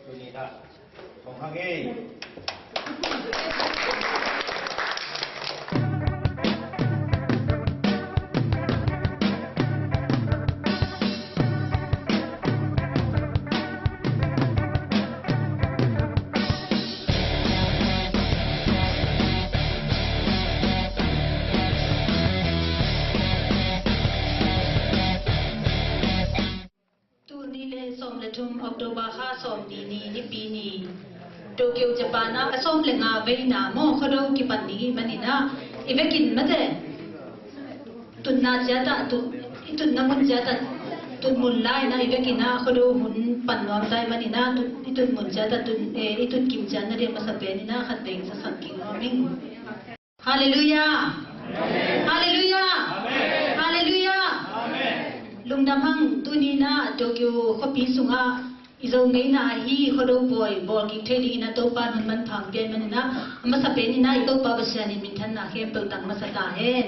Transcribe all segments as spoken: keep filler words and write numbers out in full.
Tuni dah hong hang ei. Tul nih le sawm le thum October kha sawm nih ni, Nipi ni, Tokyo Japan ah a sawm le nga veina maw Khuado kipan ding ih manin ah i vekin mate tutna ciatah tut, i tutna mun ciatah tut mun lai-in ah i vekin ah Khuado hun pan nuam zai manin ah tut, i tut mun ciatah tut, eh, i tut kim ciat nading a masa penin ah khat vei zasak kik nuam ing. Halleluiah. Halleluiah. Halleluiah. Lungdam hang, tuni in ah Tokyo khuapi sungah i Zo ngeina ahi Khuado pawi bawl kik thei dingin ah Topa in hun manpha hong pia ih manin ah a masa penin ah i Topa Pasian in minthanna khempeuh tang masa ta hen.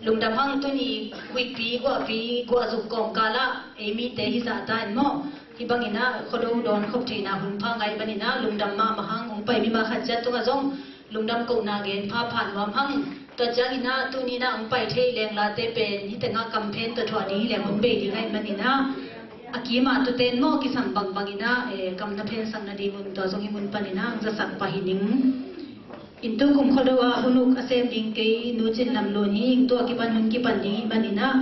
Lungdam hang, tuni huihpi guahpi guahzuk kawmkal ah ei mite hi zahta in maw hih bangin ah Khuado dawn khop theihna hun pha ngah ih manin ah lungdam mahmah hang. Hong pai mimal khat ciat tungah zong lungdam kohna gen phapha nuam hang. Tua ciangin ah tuni in ah hong pai thei leng late pen hih tengah kam phen tua thuah ding hi leng hong bei ding ahih manin ah a kim ah tuten maw kisam bangbangin ah, eh, kam na phensak nadingun tua zong hih mun panin ah hong zasak pah hi ning. In tukum Khuado ah hun uk a sem ding kei Nu Cin Lam Lun hi ing. Tua kipan hun kipan ding hih manin ah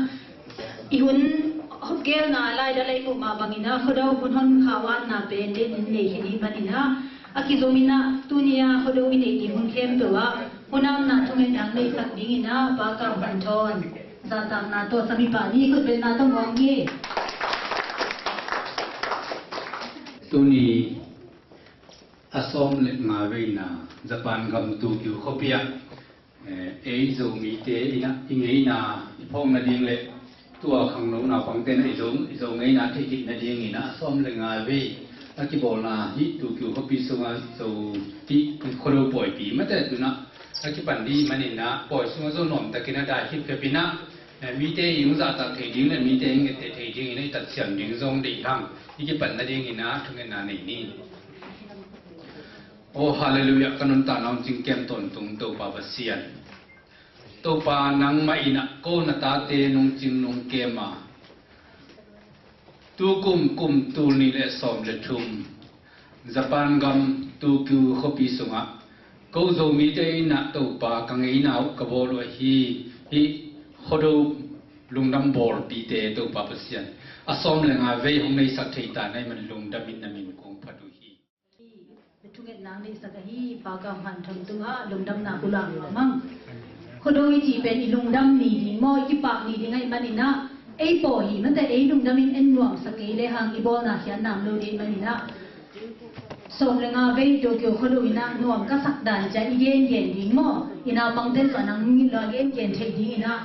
i hun hopgelna laidal a i muh mah bangin ah Khuado hun hon khauh atna pen denin nei khin ih manin ah a kizomin ah tuni ah Khuado i neih ding hun khempeuh ah hun atna thungetna hong neihsak dingin ah Pa Kam Khan Thawn zahtakna tawh sam ih pah ni. Khutbetna tawh muang ni. Tuni a sawm le nga veina Japan gam Tokyo khuapi ah, eh, ei Zomite in ah i ngeina i phawk nading le tua khangno naupangte in ah i Zo, i Zo ngeina theih theih nadingin ah a sawm le nga vei a kibawlna hih Tokyo khuapi sungah Zo hih Khuado pawipi mate tun ah a kipan ding ih manin ah pawi sungah Zo nuamtakin ah dai khipkhep in ah, eh, mite i hong zahtak thei ding le mite i hong etteh thei dingin ah i tatsiam ding zong deih hang. I kipan nadingin ah thungetna nei ni. Aw, halleluiah, ka nuntakna hong cingkem tawntung Topa Pasian. Topa nangmah in ah ko na tate nong cing nong kem a, tukum kum tul nih le sawm le thum Japan gam Tokyo khuapi sungah ko Zomite in ah Topa ka ngeina uh ka bawl uh ahi hih Khuado lungdam bawlpite Topa Pasian a sawm le nga vei hong neihsak thei ta na ih man lungdam in na min kong phat uh hi. Thungetna neihsak ahi Pa Kam Khan Thawn tungah lungdamna kong lak nuam hang. Khuado i cih pen i lungdam ni ding maw, i kipak ni ding ahih manin ah ei pawi hi mate ei lungdam in en nuamsa kei lehang i bawlna khiatna om lo ding ahih manin ah sawm le nga vei Tokyo Khuado in ah nuam ka sak dan ciang i gengen ding maw, i naupangte tawh nang min lo a gengen theih dingin ah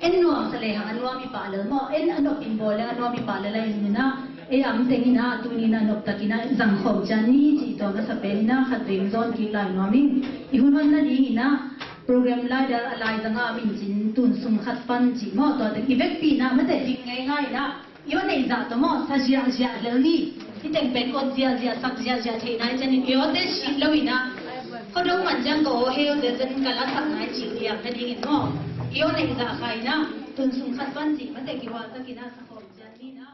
en nuamsa lehang a nuam ih pah lel maw, en a nopin bawl leng a nuam ih pah lel ahih manin ah ei a om tengin ah tuni in ah noptakin ah zangkhawm ciat ni cih tua masa penin ah khat vei hong zawn kik lai nuam ing. I hun hon nadingin ah program laidal a laizang ah a min cin Tun Sung Khat Pan cih maw, tua teng i vekpi in ah mate ding ngeingai in ah i aw neih zah tawh maw sa ziahziah lel ni. Hih teng pen ot ziahziah sak ziahziah theih nai ciangin i awte sit loin ah Khuado man ciang ka aw heu ziahziah in ka la sak nai cih liang nadingin maw i aw neih zah kha in ah Tun Sung Khat Pan cih mate kihuahtakin ah sa khawm ciat ni in ah.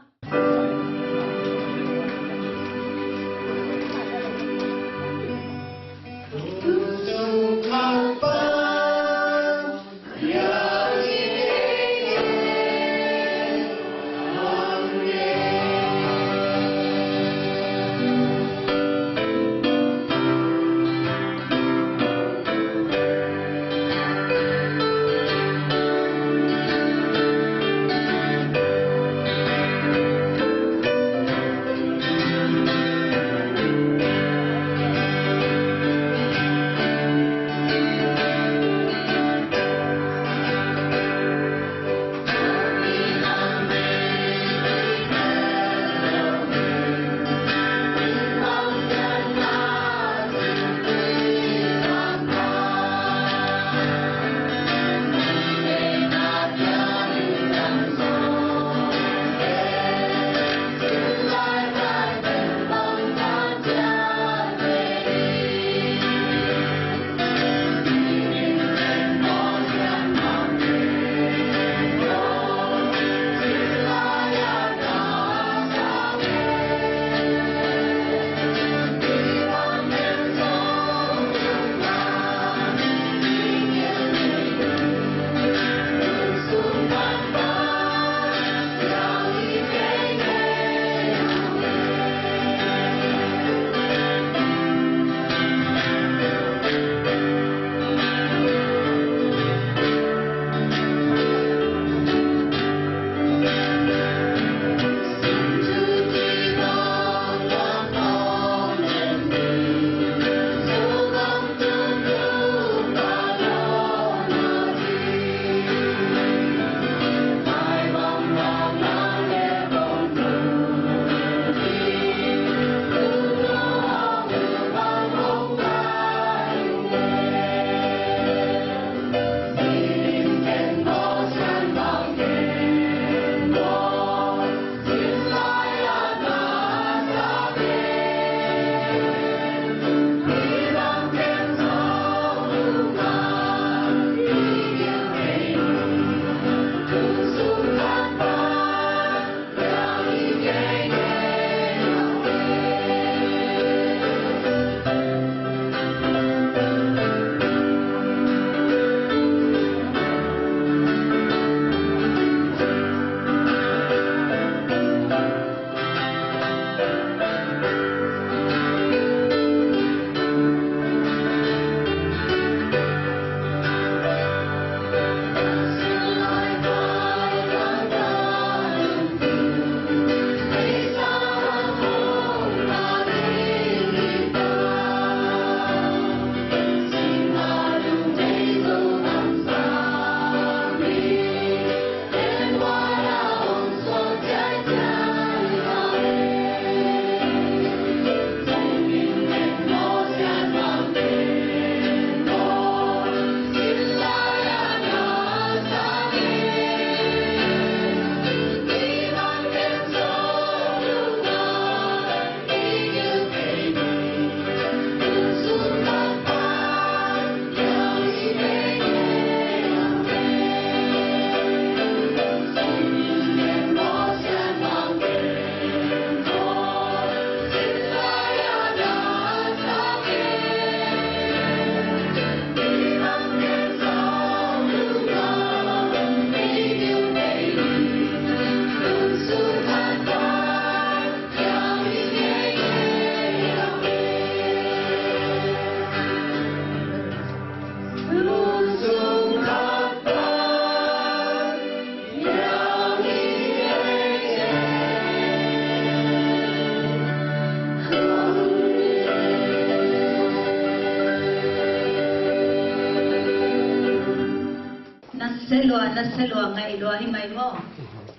Lua, na se lua, ngai lua hi mai maw?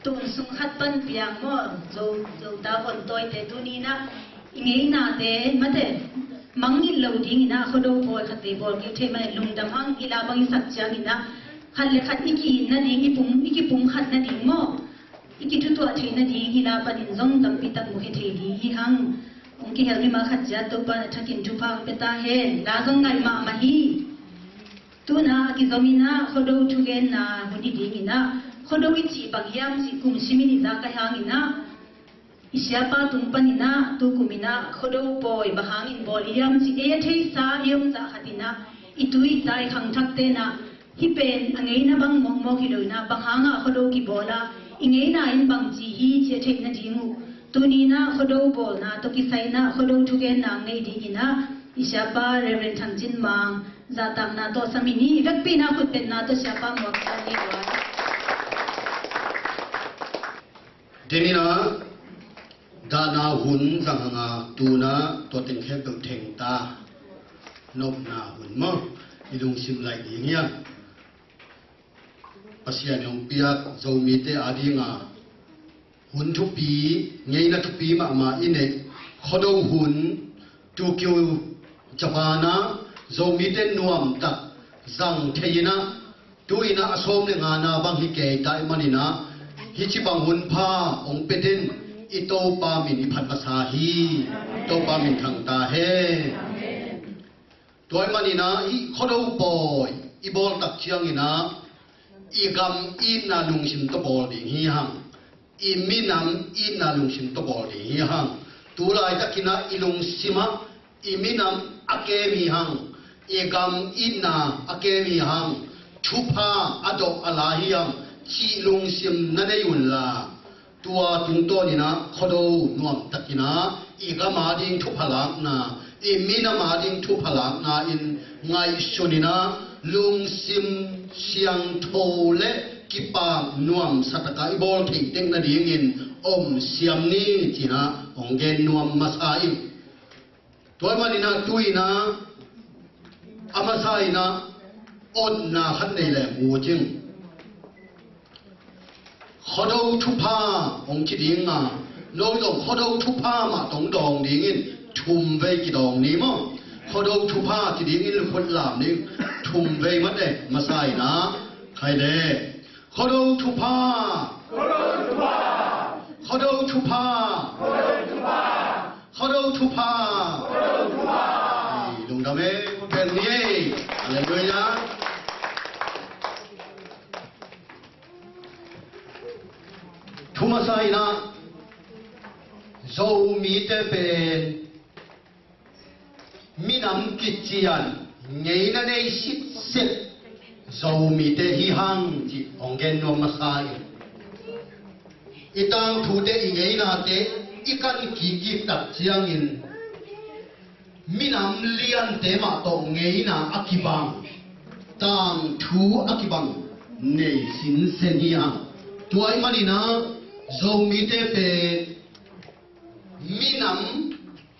Tun sung khat pan piang maw? Zo, zo ta hon toi te tuni na i ngei na te mate mangngilh lo ding ina Khuado pawi khat vei bawl kei thei mai lungdam hang ila bang i sak ciang ina khat le khat i ki-it na ding i pum, i kipum khat na ding maw? I kitutuah theih na ding hi la panin zong tampi tak mu hi thei ding hi hang. Hong kihel mi ma khat ciat Topa na thakin thupha hong pia ta hen. La zong ngai mahmah hi. Tuna a kizom ina Khuado thugenna hun hi ding ina Khuado i cih bang hiam cih kum simin i zak a hang ina i siapa tung pan ina tukum ina Khuado pawi bang hangin bawl i hiam cih ei a theisa i om zah khat ina i tui i tai khangthak tena hih pen a ngeina bang mawkmawk hi lo ina bang hanga Khuado kibawl a i ngeina in bang ci hi cih a theih na ding uh. Tuni ina Khuado bawlna tawh kisai ina Khuado thugenna ngei ding ina i siapa Reverend Thang Cin Mang zahtakna tawh sam hi ni. I vekpi ina khutbetna tawh siapa muak ta ni tuan. Denina dahna hun zang hanga tuna tua teng khempeuh thengta nopna hun maw i lungsim laih ding hiam? Pasian hong piak Zomite adinga hun thupi, ngeina thupi mahmah i neih Khuado hun Tokyo, Japan a Zomite nuamtak zang thei ina tu ina a sawm le ngana bang hi kei tai manina hih ci bang hun pha hong petin i Topa min i phat masa hi. Topa min thangta he. Tua i manina i Khuado pawi i bawl tak ciangina i gam itna lungsim tawh bawl ding hi hang. I minam itna lungsim tawh bawl ding hi hang. Tulaitakina i lungsimah i minam a kem hi hang. I gam itna a kem hi hang. Thupha a dawh a la hi hang cih lungsim na nei unla tua tungtawnina Khuado nuamtakina i gam ading thupha lakna i minam ading thupha lakna in ngaihsunina lungsim siangtho le kipak nuamsa taka i bawl thei tek nadingin om siam ni cina hong gen nuam masa in. Tua i manina tu ina a masa ina otna khat nei le mu cing. Khuado thupha hong ci dinga no zong Khuado thupha mah tong dawng dingin thum vei kidawng ni maw? Khuado thupha ci dingin lukhut lam ding thum vei mate masa ina khai le. Khuado thupha. Khuado thupha. Khuado thupha. Ei, lungdam e, pen ni e. Halleluia. Thumasa ina Zomite pen minam kician ngeina nei sitset Zomite hi hang cih hong gen nuam masa in. I tangthute i ngeinate i kan kikik tak ciangin minam liante mah tawh ngeina a kibang, tangthu a kibang nei sinsen hi hang. Tua i manina Zomite pen minam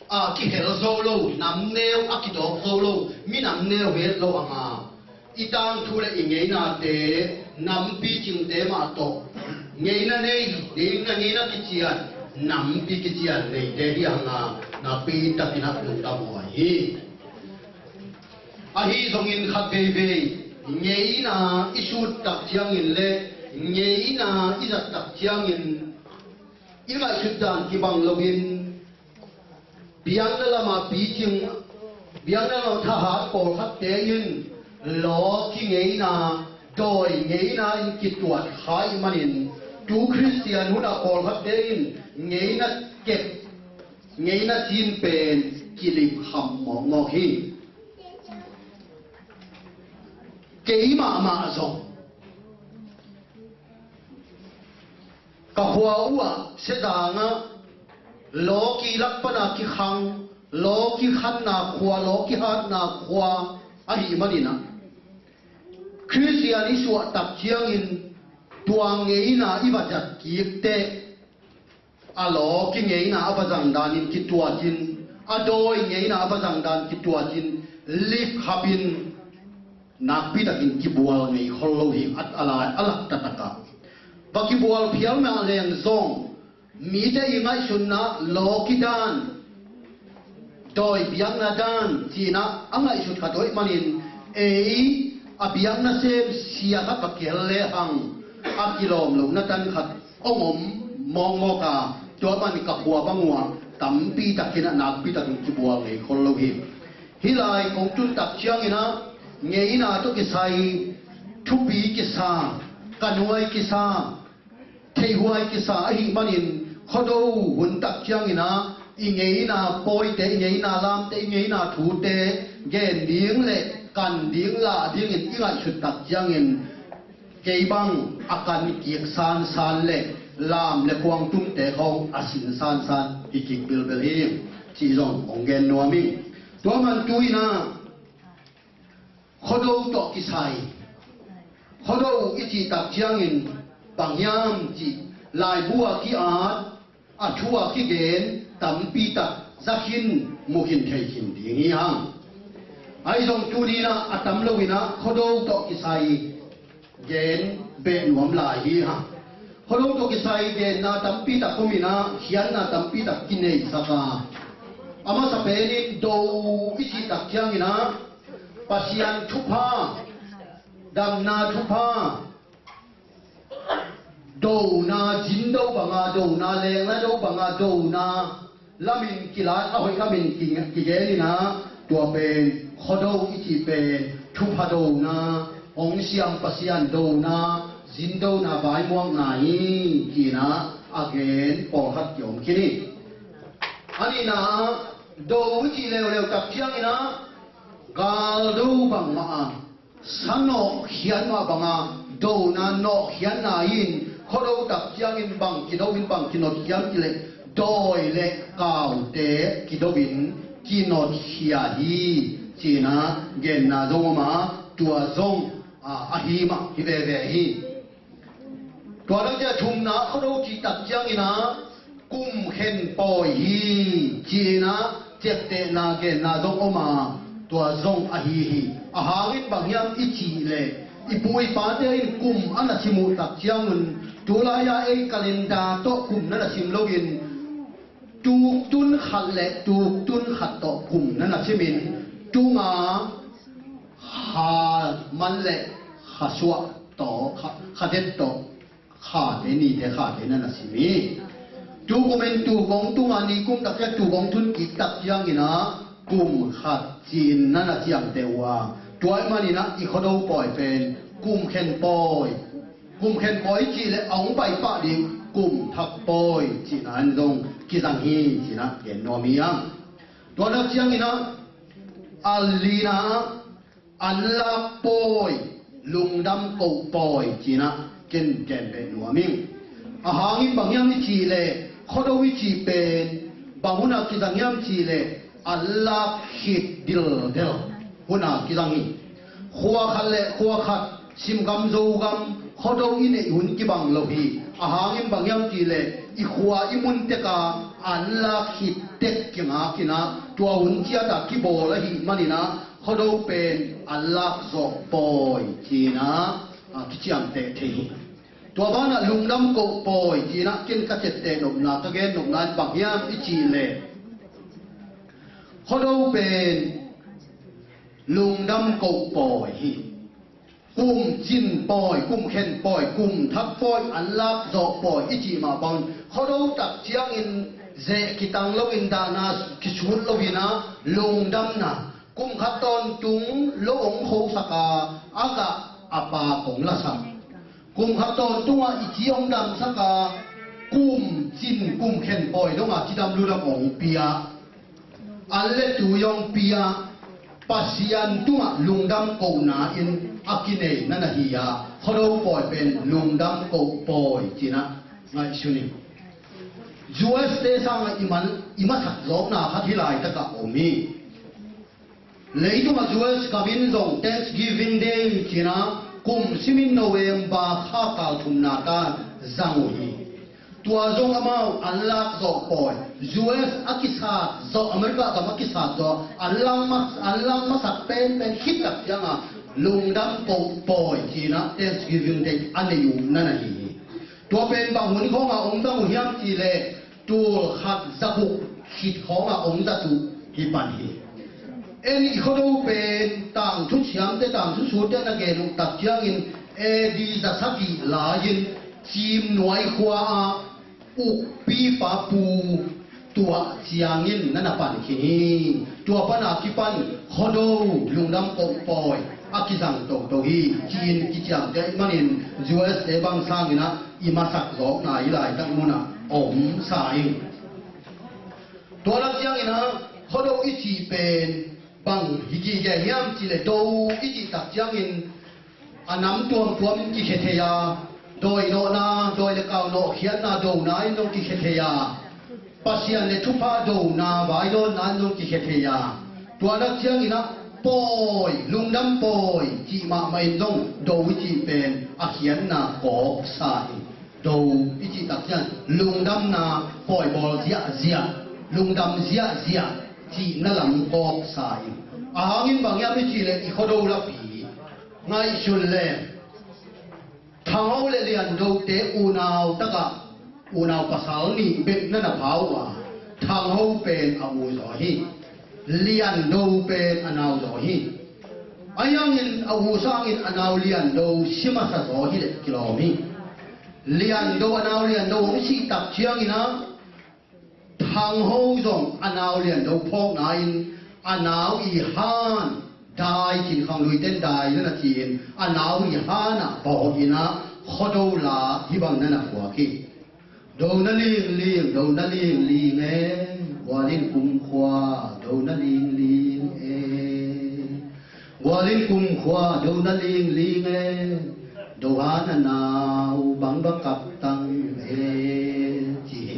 a kihel zo lo, nam neu a kidawk zo lo, minam neu het lo anga i tangthu le i ngeinate nam picingte mah tawh ngeina nei, ngeina, ngeina kician, nampi kician neite hi hanga nakpi takin a lungdam huai hi. Ahi zongin khat veivei ngeina i sut tak ciangin le ngeina i zat tak ciangin i ngaihsut dan kibang loin biakna lama picing, biakna lama thahat pawlkhatte in lawki ngeina, dawi ngeina in kituat kha i manin tu Khristian hunah pawlkhatte in ngeina kep, ngeina cin pen kilip kham mawkmawk hi. Kei mahmah zong ka khua uhah Sezangah lawki lak pana kikhang, lawki khanna khua, lawki hatna khua ahih maninah Khristian i suahtak ciangin tua ngeina i va zat kik teh a lawki ngeina a va zang danin kituatin, a dawi ngeina a va zang dan kituatin lipkhapin nakpi takin kibual ngei khol lo hi. A, a lai a lak taktakah va kibual phial mah leng zong mite i ngaihsutna lawki dan, dawi biakna dan cihna a ngaihsut khat hoih manin, ei a biakna sem sia khat va kihel lehang a kilawm lohna tan khat hong om mawkmawk a, tua man ka khua bang uh ah tampi takin ah nakpi takin kibual ngei khol lo hi. Hih lai kong tun tak ciangin ah ngeina tawh kisai thupi kisa, ka nuai kisa, theihhuai kisa ahih manin, Khuado hun tak ciangin ah i ngeina pawite, i ngeina lamte, i ngeina thute gen ding le kan ding lah dingin i ngaihsut tak ciangin, kei bang a kan kik sansan le lam le kuang tumte khawng a sin sansan hi kik bilbel hi, cih zong hong gen nuam hi. Tua man tu-in ah Khuado tawh kisai, Khuado i cih tak ciangin bang hiam cih laibu a ki-at, a thu a kigen tampi tak za khin, mu khin, thei khin ding hi hang. Ahi zong tuni-in ah a tam lo-in ah Khuado tawh kisai gen beh nuam lai hi hang. Khuado tawh kisai genna tampi tak om-in ah khiatna tampi tak kineisak a, a masa penin Do i cih tak ciangin ah Pasian thupha, damna thupha, dona, zindo banga dona, lengla do banga dona lamin kilai, a hoih lamin ki, kigen-in ah, tua pen Khuado i cih pen thupha dona, hong siam Pasian dona, zindona, vaimuakna hi, ci-in ah a gen pawlkhat ki-om khin hi. A nihna ah Do i cih leuleu tak ciangin ah galdo bangmah a sa nawhkhiat mah banga dona nawhkhiatna in, Khuado tak ciangin bang kido in, bang kinawt hiam cih leh dawi le kaute kido in kinawtkhia hi, ci-in ah genna zong om a, tua zong a, ahi mah hi veve hi. Tua dang ciah thumna Khuado cih tak ciangin ah kum khen pawi hi, ci-in ah ciaptehna genna zong om a, tua zong ahi hi. A hangin bang hiam i cih leh i pu i pate in kum a na sim uh tak ciangun, tulai-a ei calendar tawh kum na na sim loin, tuktun khat le tuktun khat tawh kum na na simin, tunga kha man le kha suah tawh, kha, kha det tawh khate, nite khate na na sim hi. Tukum in tuk hong tunga, nikum tak ciang tuk hong tun kik tak ciangin ah kum khat ci-in na na ciamteh uh a, tua ahih manin ah i Khuado pawi pen kum khen pawi, kum khen pawi cih leh a hong pai pah ding kum thak pawi cihna in zong kizang hi, ci-in ah gen nuam hi hang. Tua tak ciangin ah a lina ah anlak pawi, lungdam koh pawi, ci-in ah ken gen beh nuam ing. A hangin bang hiam i cih leh Khuado i cih pen bang hun ah kizang hiam cih leh anlak khit dildel hun ah kizang hi. Khua khat le khua khat, Simgam Zogam, Khuado i neih hun kibang lo hi. A hangin bang hiam cih leh i khua i mun tek a anlak khit tek kingak-in ah, tua hun ciat ah kibawl ahih manin ah Khuado pen anlak zawh pawi ci-in ah, a, kiciamteh thei hi. Tua banah lungdam koh pawi ci-in ah ken ka ciapteh nopna, ka gen nopna in bang hiam i cih leh Khuado pen lungdam koh pawi hi. Kum cin pawi, kum khen pawi, kum thak pawi, anlak zawh pawi i cih mah bangin Khuado tak ciangin zeh kitang loin, dahna kisut loin ah lungdamna, kum khat tawntung lo hong khosak a, a gah a pa kong lasak. Kum khat tawntung ah i ci hong damsak a, kum cin, kum khen pawi dong a cidam ludam hong pia, an le tui hong pia, Pasian tungah lungdam kohna in a kinei na na hi a, Khuado pawi pen lungdam koh pawi ci-in ah ngaihsun ing. U S te sangah i man, i masak zawkna khat hih laitakah om hi. Leitungah U S kam in zong Thanksgiving Day ci-in ah kum simin November kha kal thumna tan zang uh hi. Tua zong amau anlak zawh pawi, U S a kisat zawh, America gam a kisat zawh, anlak mas-, anlak masak penpen khit tak ciangah Lungdam ko pawi cinah Thanksgiving Day a nei uh na na hi hi. Tua pen bang hun khawngah om dang uh hiam cihleh tul khat za guk khit khawngah om zat uh hi pan hi. En i Khuado pen tangthu thiamte tangthu sulte na gen uh tak ciangin A D za sagih lai-in Cimnuai khua-ah ukpipa Pu Tuah ciangin na na pan khin hi. Tua pana kipan Khuado lungdam ko pawi a kizang toto hi ci-in kiciamteh manin U S A bang sanginah i masak zawkna i laitak munah om sa ing. Tua lak cianginah Khuado i cih pen bang hi gige hiam cihleh do i cih tak ciangin a nam tuamtuam kikhia thei a, dawi nawhna, dawi le kau nawhkhiatna dona in zong kikhia thei a, Pasian le thupha dona vai dawnna in zong kikhia thei a, tua lak cianginah pawi, lungdam pawi cih mahmah in zong do i cih pen a khiatna kawk sa hi. Do i cih tak ciang lungdamna pawi bawl ziahziah, lungdam ziahziah cihna lam kawk sa hi. A hangin bang hiam i cihleh i Khuado lapi ngaihsun le Thangho le Liandote unau takah unau pasal nih bek na na pha uh a, Thangho pen a u zaw hi. Liando pen a nau zaw hi. A hiangin a u sangin a nau Liando si masa zaw hi leh kilawm hi. Liando a nau Liando hong sih tak cianginah Thangho zong a nau Liando phawkna in a nau i han dai cin khangluiten dai na na ci-in a nau i hanah bawh inah Khuado la hih bang na na phuak hi. Do na lingling, do na lingling e, Gualin kumkhua do na lingling e. Gualin kumkhua do na lingling e, do han a nau bang ba kap tang e, ci hi.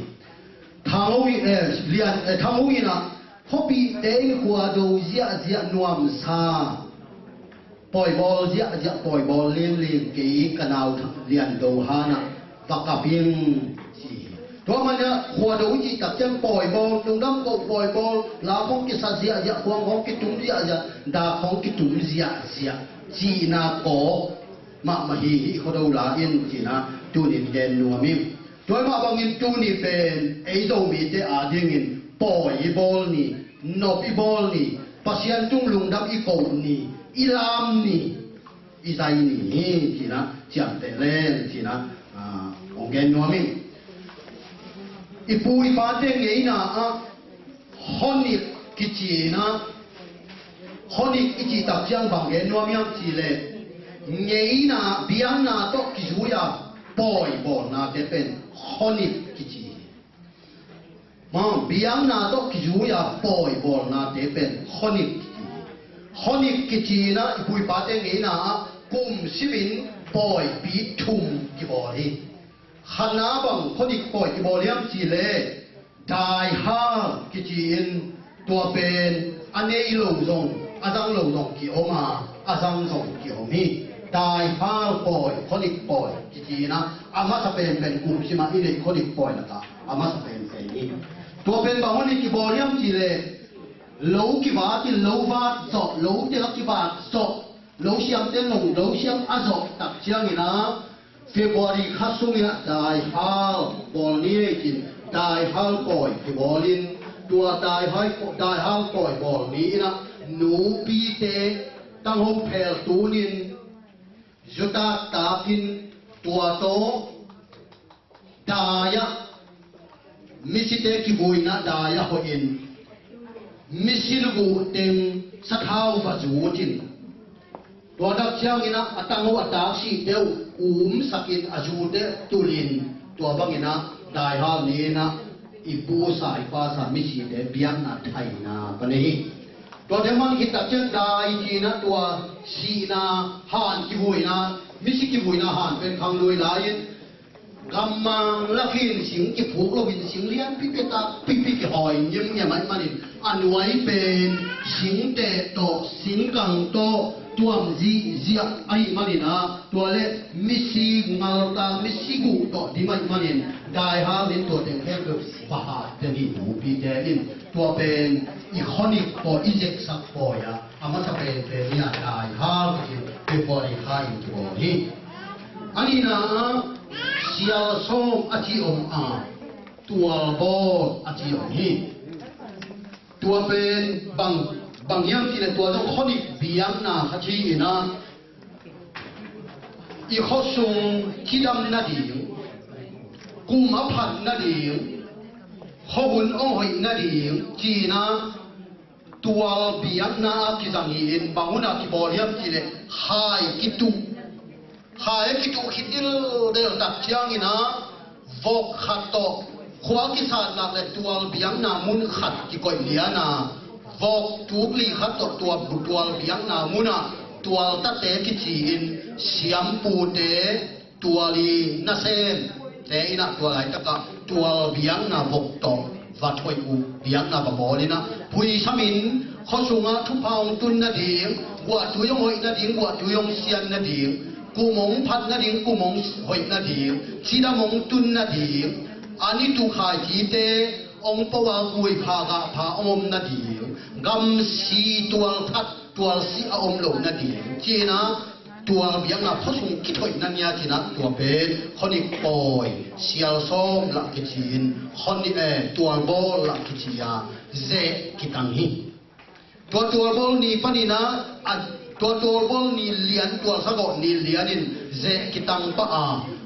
Thangho in, eh, Lian, eh, Thangho inah khuapihte in khua do ziahziah nuamsa pawi bawl ziahziah, pawi bawl lingling, kei ka nau Liando hanah va kap ing ci hi. Tua manah khua do i cih tak ciang pawi bawl, lungdam ko pawi bawl, lam hong kisa ziahziah, khuang hong kitum ziahziah, dak hong kitum ziahziah cihna kawk mahmah hi hi Khuado la in cinah tunin gen nuam hi. Tua mah bangin tuni pen ei Zomite adingin pawi i bawl ni, nop i bawl ni, Pasian tung lungdam i koh ni, i lam ni, i zai ni hi cinah ciamteh leng cinah, ah, hong gen nuam hi. I pu i pate ngeina ah Honik kici inah, Honik i cih tak ciang bang gen nuam hiam cihleh ngeina biakna tawh kizui-a pawi bawlnate pen Honik kici hi. Ma biakna tawh kizui-a pawi bawlnate pen Honik kici hi. Honik kici inah i pu i pate ngeina ah kum simin pawipi thum kibawl hi. Khatna bang Honik pawi kibawl hiam cihleh daihal kici-in tua pen a nei lo zong a zang lo zong kiom a, a zang zong kiom hi. Daihal pawi, Honik pawi kici inah a masa penpen kum simah i neih Honik pawi lakah a masa penpen hi. Tua pen bang Honik kibawl hiam cihleh lo kivatin lo vat zawh, lo tengah kivat zawh, lo siamte nong lo siam a zawh tak cianginah February kha sunginah daihal bawl ni ei cin daihal pawi kibawlin tua daihal, daihal pawi bawl ni inah nupite tangho phel tunin zutak takin tua tawh dai-ah misite kivuina dai-ah hoihin misi luguh teng sathau va zutin tua dak cianginah a tangho a taksite uh umsakin a zute tulin tua banginah daihal ni inah i pusa i pasa misite biakna thaina ka nei hi. Tua te man khit tak ciang dai cinah tua sihna han kivuina misi kivuina han pen khanglui lai-in gammang lakin sing kiphuk loin sing lian pipi tak pipi kihawi ngimngiam ahih manin a nuai pen singteh tawh singkang tawh tuam zihziah ahih manin ah, tua le misi ngalta, misi guh tawh dim ahih manin, daihal in tua teng khempeuh va hat pen hi. Nupite in tua pen i khuanik pawi, i zeksak pawi ah a masa penpen hi a, daihal kici, February kha in kibawl hi. A nihna ah sialsawm a ci om a, tualbawl a ci om hi. Tua pen bang, bang hiam cih leh tua zong khuanik biakna khat hi in ah, i khuasung cidam nading, kum a phat nading, khuahun hong hoih nading ci-in ah, tual biakna a kizang hi in, bang hun ah kibawl hiam cih leh khai kituh, khai a kituh khit dildel tak ciangin ah, vok khat tawh khua kisat nak le tual biakna mun khat kikoih lian a, vok tuk li khat tawh tua tual biakna mun ah tualtate kici in, siampute, tual i nasemte in ah tua laitak ah tual biakna vok tawh va thoih uh, biakna va bawl in ah, phuisam in khuasung ah thupha hong tun nading, guahtui hong hoih nading, guahtui hong sian nading, kum hong phat nading, kum hong hoih nading, cidam hong tun nading, a ni tuk khai cite hong po a, guipha gahpha hong om nading, gamsi tual that, tualsi a om loh nading ci-in ah, tual biakna khuasung kithoihna ngiat in ah, tua pen khuanik pawi, sialsawm lah kici in, khuanik, eh, tualbawl lah kici a, zeh kitang hi. Tua tualbawl ni panin ah, a, tua tualbawl ni lian, tualsa gawh ni lian in zeh kitang pah a,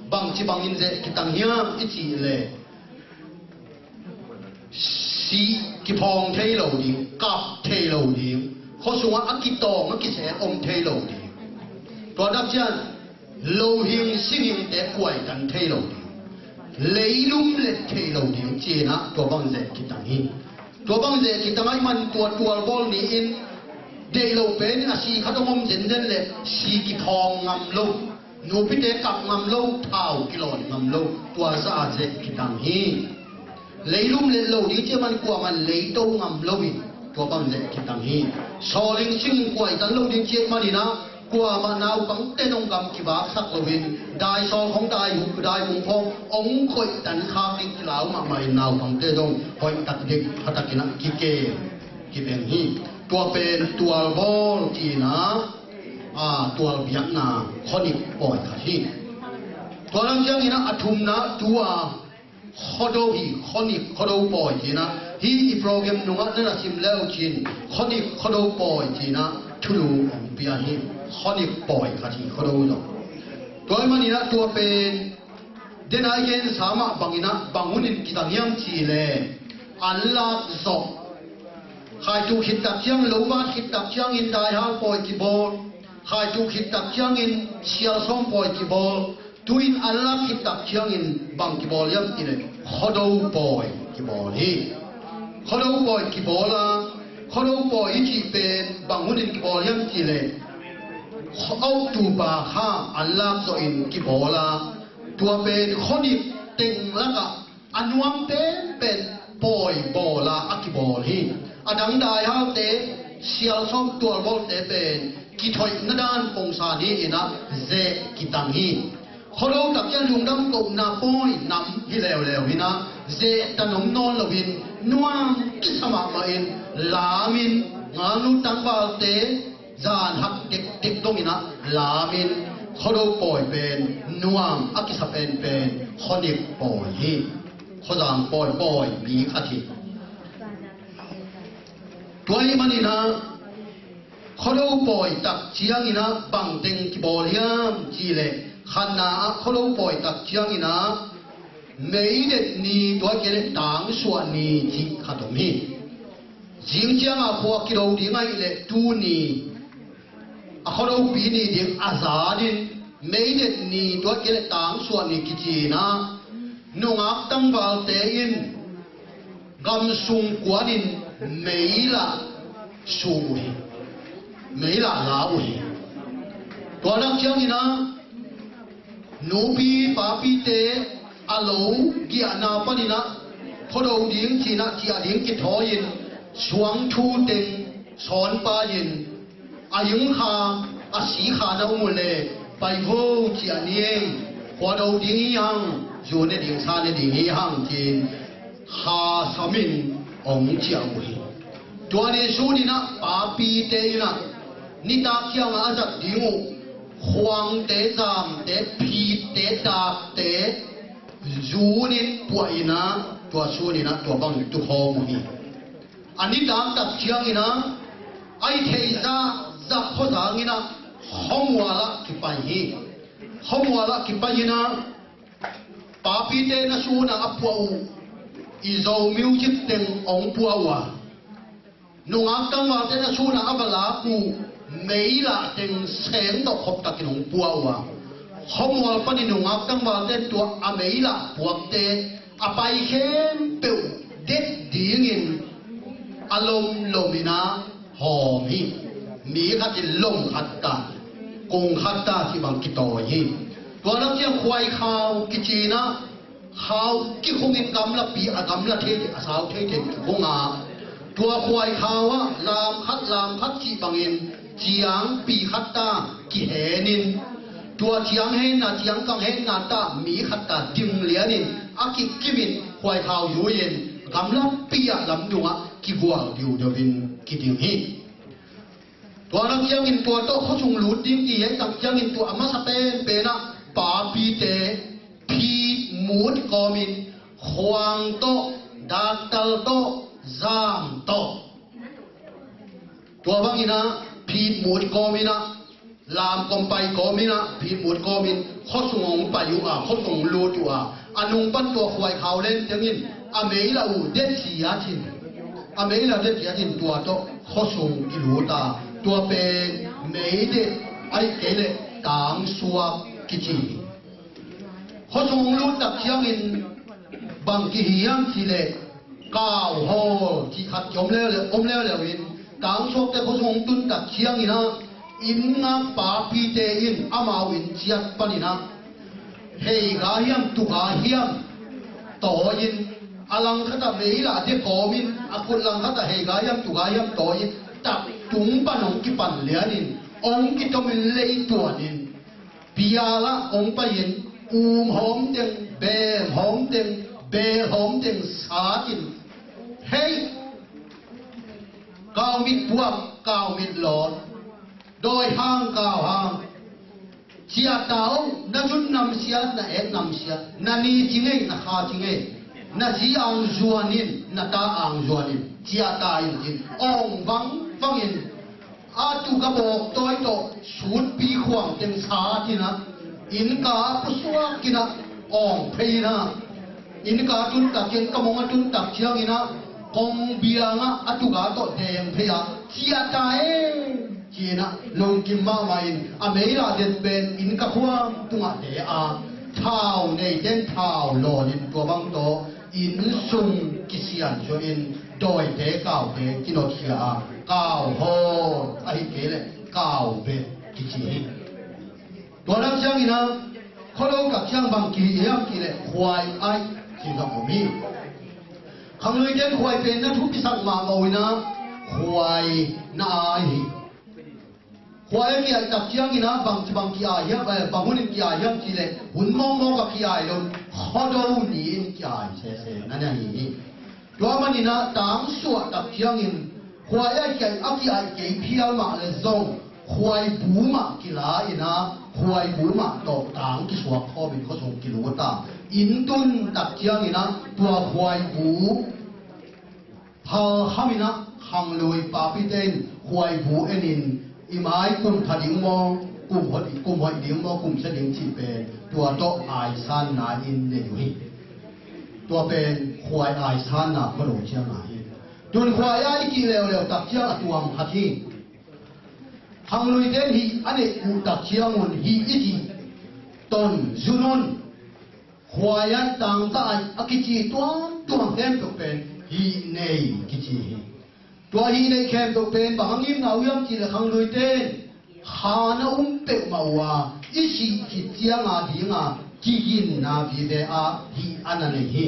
bangci bangin zeh kitang hiam i cih leh, si, kiphawng thei lo ding, kap thei lo ding, khuasung ah a kitawng a kisel om thei lo ding. Tua tak ciang, lohing singhingte kuaitan thei lo ding, leilum let thei lo ding ci-in ah tua bang zeh kitang hi. Tua bang zeh kitang ahih man tua tualbawl ni in, deih loh pen a si khat hong om zenzen leh si kiphawng ngam lo, nupite kap ngam lo, thau kilawn ngam lo, tua zah a zeh kitang hi. Leilum let lo ding ci ahih man kuaman leito ngam lo hi. Tua bang zeh kitang hi. Sawling sing kuaitan lo ding ci ahih manin ah, kuamah naupangte zong gam kivaksak loin, daisawl khawng, daihung, daihung khawng hong koihtan khak ding kilau mahmah in, naupangte zong hoihtak ding phatak in ah kikem kibeng hi. Tua pen tualbawl ci-in ah, a, tual biakna khuanik pawi khat hi. Tua lang ciangin ah a thumna, tua Khuado hi, khuanik khuado pawi ci-in ah, hih i program nungah na na sim le uh cin, khuanik khuado pawi ci-in ah thulu hong pia hi. Khuanik pawi khat hi, khuado zong. Tua ahih manin ah tua pen, den a i gensa mah bangin ah, bang hunin kizang hiam cih leh, anlak zawh. Khaitu khit tak ciang, lo vat khit tak ciangin daihal pawi kibawl. Khaitu khit tak ciangin sialsawm pawi kibawl. Tu-in anlak khit tak ciangin bang kibawl hiam cih leh, khuado pawi kibawl hi. Khuado pawi kibawl a, khuado pawi i cih pen bang hunin kibawl hiam cih leh, October kha anlak zawhin kibawl a, tua pen khuanik teng lakah a nuam penpen pawi bawl a, a kibawl hi. A dang daihalte, sialsawm tualbawlte pen kithoihna dan pongsa ni-in ah zeh kitang hi. Khuado tak ciang lungdam kohna pawi nam hi leuleu hi-in ah, zeh ta nom nawn loin, nuam kisa mahmahin, lamin, ngalnu tangvalte, zan hak dekdek dongin ah lamin, Khuado pawi pen nuam a kisa penpen khuanik pawi hi. Khuazang pawi pawi mi khat hi. Tua ahih manin ah, Khuado pawi tak ciangin ah bang teng kibawl hiam cih leh, khatna ah Khuado pawi tak ciangin ah, May det ni, tua kei leh tangsuah ni cih khat om hi. Zing ciang a khua kido ding ahih leh tuni, a Khuadopi ni ding a zanin, May det ni, tua kei leh tangsuah ni kici-in ah, nungak tangvalte in gam sung kuanin mei lah su uh hi. Mei lah la uh hi. Tua nak ciangin ah, nupi papite a lo giahna panin ah, Khuado ding ci-in ah, ciah ding kithawi-in, suangthu teng sawn pai-in, a hing kha A si kha na um uh leh pai vo, ciah ni ei, khua do ding hi hang, zu ne ding, sa ne ding hi hang, ci-in kha samin hong ciah uh hi. Tua ni suninah papite inah nitak ciangah a zat ding uh khuangte, zamte, phitte, dakte zunin puah inah tua suninah tua bangin tukhawm uh hi. A nitak tak cianginah a i theih zahzah khuazanginah khuamualah kipai hi. Khuamualah kipai inah papite na sunah a puah uh i Zo music teng hong puah uh a, nungak tangvalte na sunah a va lak uh meilah teng seng tawh khoptakin hong puah uh a, khuamual panin nungak tangvalte tua a meilah puakte a pai khempeuh det dingin a lomlom inah hawm hi. Mi khatin lom khat ta, kung khat ta cih bang kitawi hi. Tua lak ciang khuaikhau kici inah khau kikhungin gamlapi a gamla thei, a sau thei thei kikhung a, tua khuaikhau ah lam khat lam khat cih bangin ciangpi khat ta kihenin, tua ciang henna, ciangkang henna ta mi khat ta ding lianin a kikkimin khuaikhau zui-in gamlapi ah lamdungah kigual diudeuin kiding hi. Tua nak ciangin tua tawh khuasung lut ding ti hei tak ciangin tua a masa penpenah papite phit mut kawmin khuang tawh, daktal tawh, zam tawh, tua banginah phit mut kawminah, lam kawm pai kawminah phit mut kawmin khuasung hong pai uh a, khuasung hong lut uh a, a nung pan tua khuaikhau len ciangin a meilah uh det ciatin, a meilah det ciatin tua tawh khuasung kilut a, tua pen meidet ahih kei leh tangsuak kici hi. Khuasung hong lut tak ciangin bang kihi hiam cih leh kauhawl cih khat ki om leuleu, om leuleu in, tangsuakte khuasung hong tun tak cianginah inn ngak papite in amau inn ciat paninah heiga hiam tuga hiam tawi-in, a langkhatah meilah de kawmin, a kut langkhatah heiga hiam tuga hiam tawi-in, tak tung pan hong kipan lianin hong kitomin leituanin pialah hong pai-in, um hawm teng, bem hawm teng, bel hawm teng satin, hei, kaumit puak, kaumit lawn, dawi hang, kau hang, ciahta ong, na zun namsia, na et namsia, na ni ci ngei, na kha ci ngei, na zi ang zuanin, na ta ang zuanin, ciahta in cin, awng vangvangin, a tuk a bawk tawi tawh sutpi khuang teng satinah, innka a pusuakinah, awng phei inah, innka tuntak, innka mong a tuntak cianginah, kong biangah a tuka tawh deng phei a, ciahta e, cinah lungkim mahmah in a meilah den pen innka khuang tungah de a, thau neiten thau lawnin tua bang tawh innsung kisian suahin dawite kaute kinotkhia a, kauhawl ahih kei leh kaubet kici hi. Tua nak cianginah khualo kak ciang bang kihi hiam cih leh khuai aih ci zong om hi. Khangluite in khuai pen na thupisak mahmah uh inah khuai na ai hi. Khuai a ki-aih tak cianginah bangci bang ki-ai hiam, eh, bang hunin ki-ai hiam cih leh hun mawkmawk a ki-ai lo, khuado ni-in ki-ai sese na na hi hi. Tua maninah tangsuah tak ciangin khuai a ki-aih, a ki-aih kei phial mah le zong khuai bu mah kila inah khuai bu mah tawh tang kisuak khawmin khuasung kilut a, inn tun tak cianginah tua khuai bu phal khaminah khanglui papite in khuai bu enin i mai kum pha ding maw, kum hoih, kum hoih ding maw, kum sia ding cih pen tua tawh aisanna in nei uh hi. Tua pen khuai aisanna khuado ciang a hi. Tun khuai a i kih leuleu tak ciang a tuam khat hi. Khangluite in hih a neih uh tak ciangun hih i cih ton zun un. Khuai a tangka aih a kici tuamtuam khempeuh pen hih nei kici hi. Tua hih nei khempeuh pen bang a ngimna uh hiam cih leh khangluite in kha na um peuhmah uh a, i sih khit cianga dinga kiginna vive a hih a na nei hi.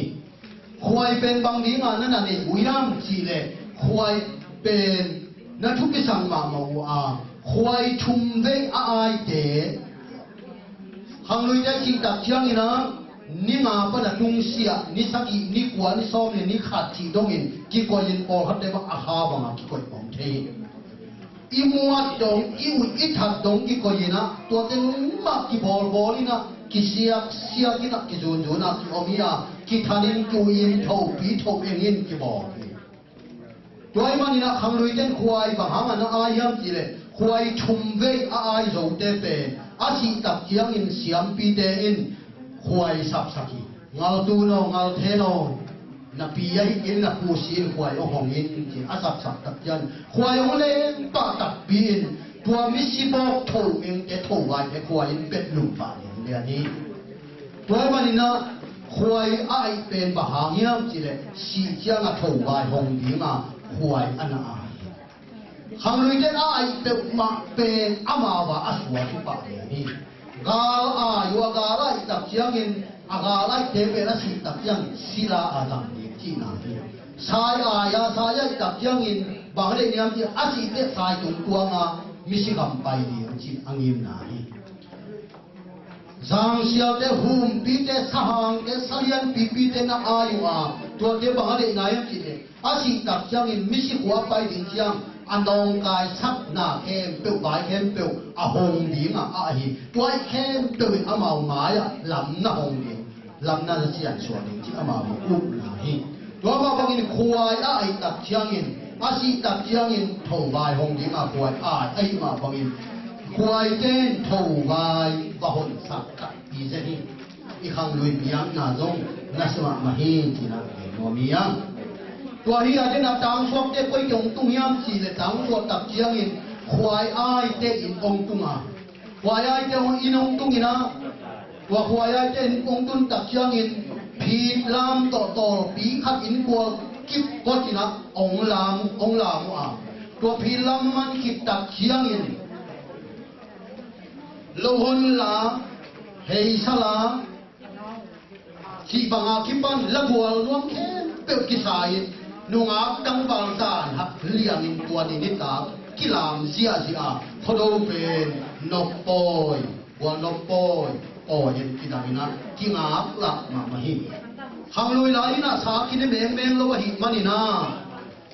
Khuai pen bang dinga na na nei uh hiam cih leh khuai pen na thupisak mahmah uh a, Khuai thum vei a aite, khangluite cih tak ciangin ah, ni nga pan a tungsiah, ni sagih, ni kua, ni sawm le ni khat cih dongin kikoihin pawlkhatte bang a kha bangah kikoih mawk thei hi. I muat dong, i uih i that dong kikoihin ah, tuate nungmah kibawlbawl in ah, kisiaksiak in ah, kizunzun ah kiom hi a, kithanin, kiuihin, thopi, tho engin kibawl hi. Tua ahih manin ah khangluite in khuai bang hangin a ai hiam cih leh, khuai thum vei a ai zote pen a sih tak ciangin siampite in khuai sapsak hi. Ngal tun aw, ngal then aw, na pi ahih kei, na pu si in khuai hong hong in, ci a sapsak tak ciang khuai hong leng pah takpi in, tua misi bawk tho engte, tho vaite khuai in pet lum pah lianlian hi. Tua ahih manin ah khuai a aih pen bang hang hiam cih leh, sih ciang a tho vai hong ding a khuai a na ai hi. Khangluite a aih peuhmah pen amau a, a suak hi pah lian hi. Gal ai uh, a gal aih tak ciangin, a gal aihte pen a sih tak ciangin sila a zang ding cihna hi. Sai ai a, sai aih tak ciangin bang deih hiam cih leh, a sih teh sai tung tuang a misi gam pai ding cih a ngimna hi. Zangsialte, humpite, sahangte, salianpipite na ai uh a, tuate bang a deihna hiam cih leh, a sih tak ciangin misi khua pai ding ciang a nawngkaisakna khempeuh, vai khempeuh a hong ding a, a hi. Tua khempeuh in amau mai-ah lamna hong ding, lamna na ciansuah ding cih amau upna hi. Tua mah bangin khuai a aih tak ciangin, a sih tak ciangin tho vai hong ding a khuai a ai ahih mah bangin, khuaite in tho vai va honsak takpi zen hi. I khanglui biakna zong nasia mahmah hi, ci-in ah gen nuam hi hang. Tua hi a, den a tangsuakte koi kiang hong tung hiam cih leh, tangsuak tak ciangin khuai aite in hong tung a, khuai aite in hong tung in ah, tua khuai aite in hong tun tak ciangin phitlam tawh tawlpi khat innkual kip kawt in ah hong lam, hong lam uh a, tua phitlam man khit tak ciangin lohon la, heisa la, cih banga kipan la gual nuam khempeuh kisa in, nungak tangval zan hak liangin tua ni nitak kilam ziahziah a, Khuado pen nop pawi, gual nop pawi, pawi in kidam in ah kingak lak mahmah hi. Khanglui lai in ah sa kine mengmeng lo ahih manin ah,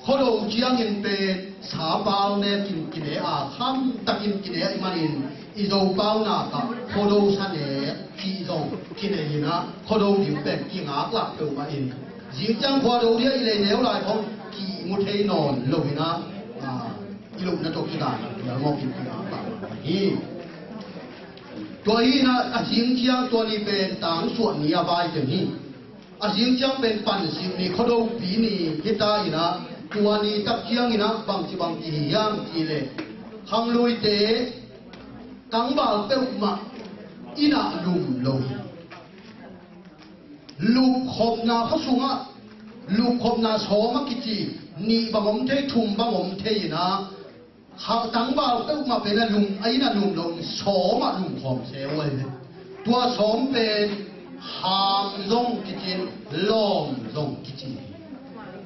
Khuado ciangin pen sa pau nekin kine a, khamtakin kine ahih manin, i Zo pau nak ah Khuado sa nek cih zong kinei in ah, Khuado ding pen kingak lak peuhmah in, zing ciang Khuado dia i lei neu lai khong kimu thei nawn lo in ah, ah, i lohna tawh kidang a, pial mawk in kingak lak peuhmah hi. Tua hi in ah, a zing ciang tua ni pen tangsuah ni a vai teng hi. A zing ciang pen Pansik ni, Khuadopi ni hi ta in ah, tua ni tak ciangin ah bangci bang kihi hiam cih leh, khangluite tangval peuhmah inn ah lum lo hi. Lupkhopna khua sungah, lupkhopna sawm a kici, nih bang om thei, thum bang om thei in ah, kha tangval peuhmah pen a lum, a inn ah lum lo, sawm ah lum khawm se uh ahi ve. Tua sawm pen ham zong kici in, lawm zong kici hi.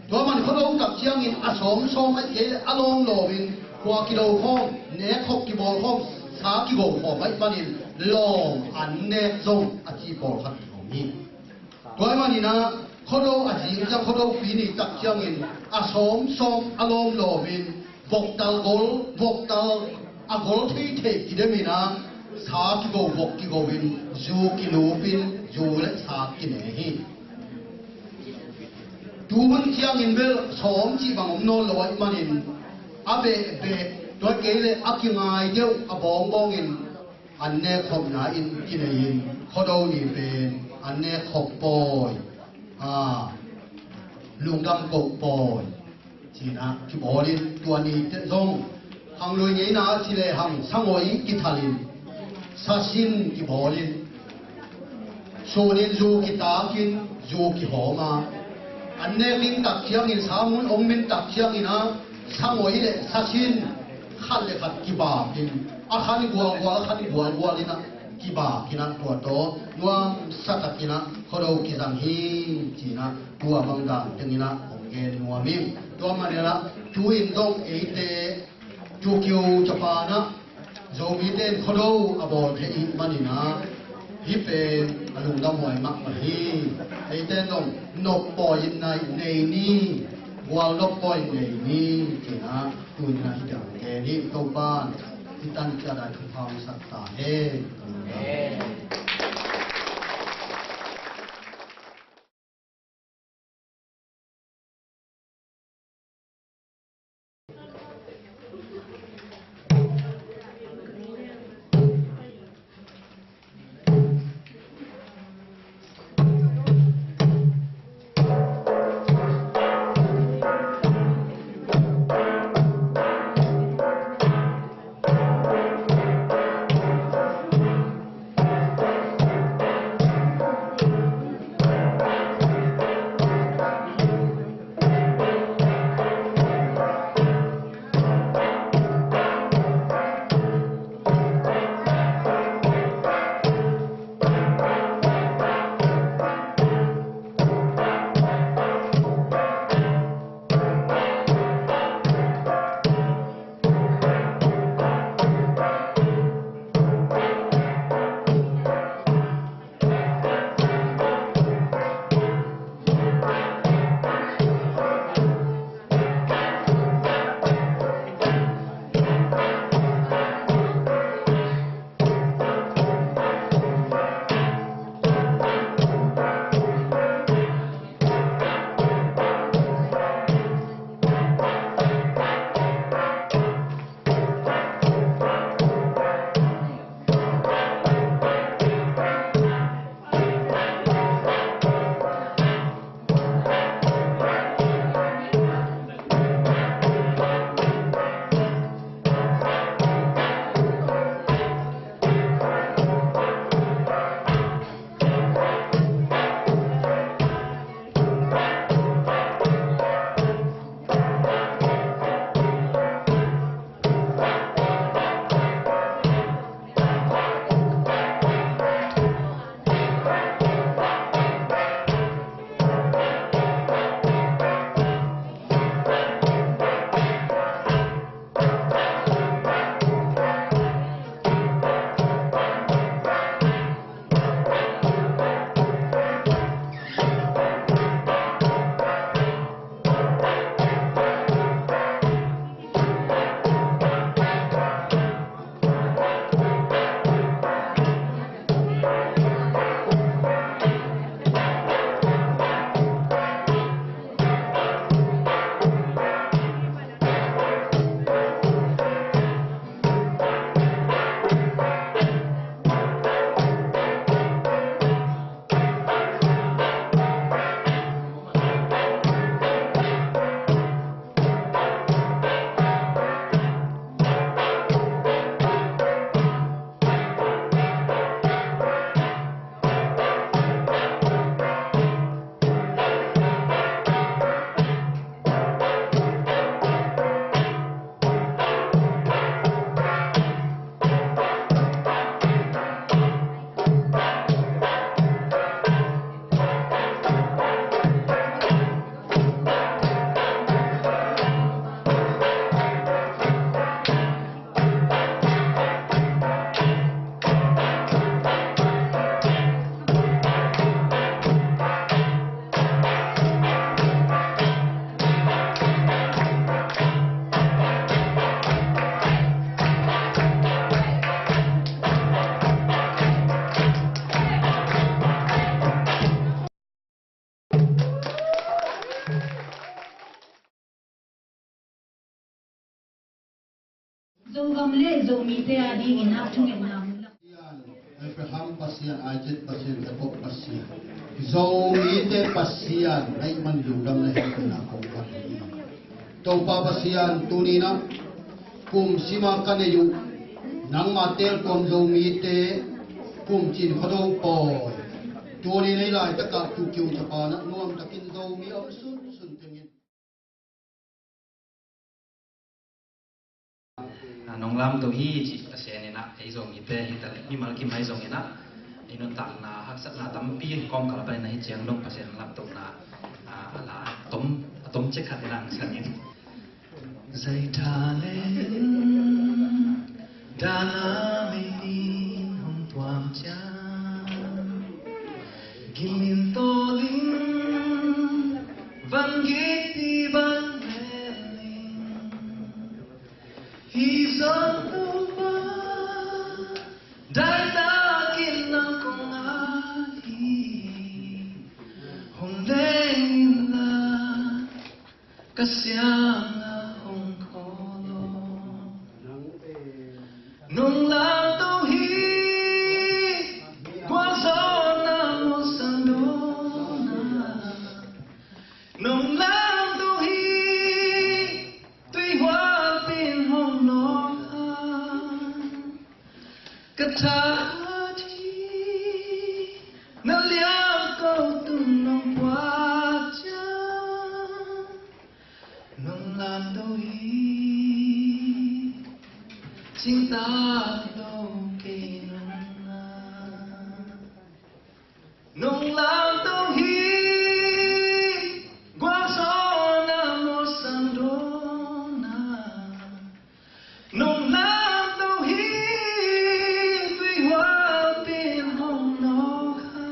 Tua man Khuado tak ciangin a sawm sawm ahih kei leh a lawm lawm in, khua kido khawm, nek khop kibawl khawm, sa kigo khawm ahih manin, lawm an nek zong a ci pawlkhat om hi. Tua ahih manin ah, Khuado a zing ciang, Khuadopi ni tak ciangin a sawm sawm a lawm lawm in, voktal gol, voktal a gol thei thei kidem in ah, sa kigo, vok kigo in, zu kilup in, zu le sa kine hi. Tuhun ciangin bel sawm cih bang om nawn lo ahih manin, a behbeh, tua kei leh a kingai deuh a bawngbawng in, an nek khopna in kinei in, Khuado ni pen an nek khop pawi, a, lungdam koh pawi, ci-in ah kibawl in, tua ni teh zong, khanglui ngeina ah ci lehang, sangoi kithal in, sasin kibawl in, sun in zu kitak in, zu kihawm a, an nek ding tak ciangin, samun ong min tak ciangin ah, sangoi le sasin khat le khat kibak in, a khan gualgual, a khan gualgual in ah kibak in ah, tua tawh nuamsa takin ah Khuado kizang hi, ci-in ah tua bang dan tengin ah hong gen nuam ing. Tua manin ah tu-in zong eite Tukio Japan ah Zomite in Khuado a bawl thei ih manin ah hih pen a lungdam huai mahmah hi. Eite in zong noppawi in nei ni, gual noppawi in nei ni, ci-in ah tuni-in ah hih dang gen hi. Topa'n hih tan ciat ah thupha hong sak ta hen. Zogam le Zomite a dingin a thungetna mu la. Abraham Pasian, Isaac Pasian, Jacob Pasian, Zomite Pasian, na hih man lungdam na hehpihna kong phat hi. Topa Pasian, tuni-in ah kum sim a ka neih uh nangma teeltuam Zomite kum cin Khuado pawi, tuni-in ah hih laitakah Tukio Japan ah nuamtakin Zomi om sunsun tengin. A, nong lamto hi cih Pasian in ah ei Zomite hi ta leh, mimal kim ahi zongin ah, ei nuntakna haksatna tampi kawmkal panin ahi ciang dong Pasian lamtohna, a, a la a tom, a tom cek khat in ah hong san in. Zai tha le Dana meidin hong tuam ciang, gim in tawlin, van gitpi bang velin. Hi zong Topa, daitakin nang kong ngai hi. Hong leng inla, ka siangah hong khawl aw. Nong lamto hi, gualzawhna mawhsang dawnna. Nong lamto hi, tuihualpi in hong nawk a. Ka thahat hi, na liang ko tung nong puak ciang. Nong lamto hi, cingtak lo kei nong a. Nong lamto hi, gualzawhna mawhsang dawnna. Nong lamto hi, tuihualpi in hong nawk a.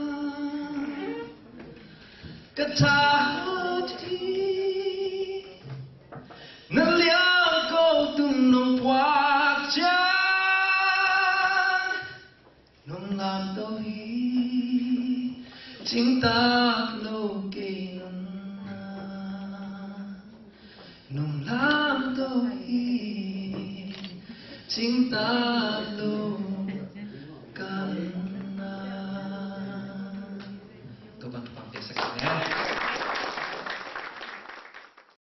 Ka thahat hi, na liang ko tung nong puak ciang. Nong lamto hi, cingtak lo kei nong a. Nong lamto hi, cingtak lo ka nong a. Topa'n thupha hong piaksak hen.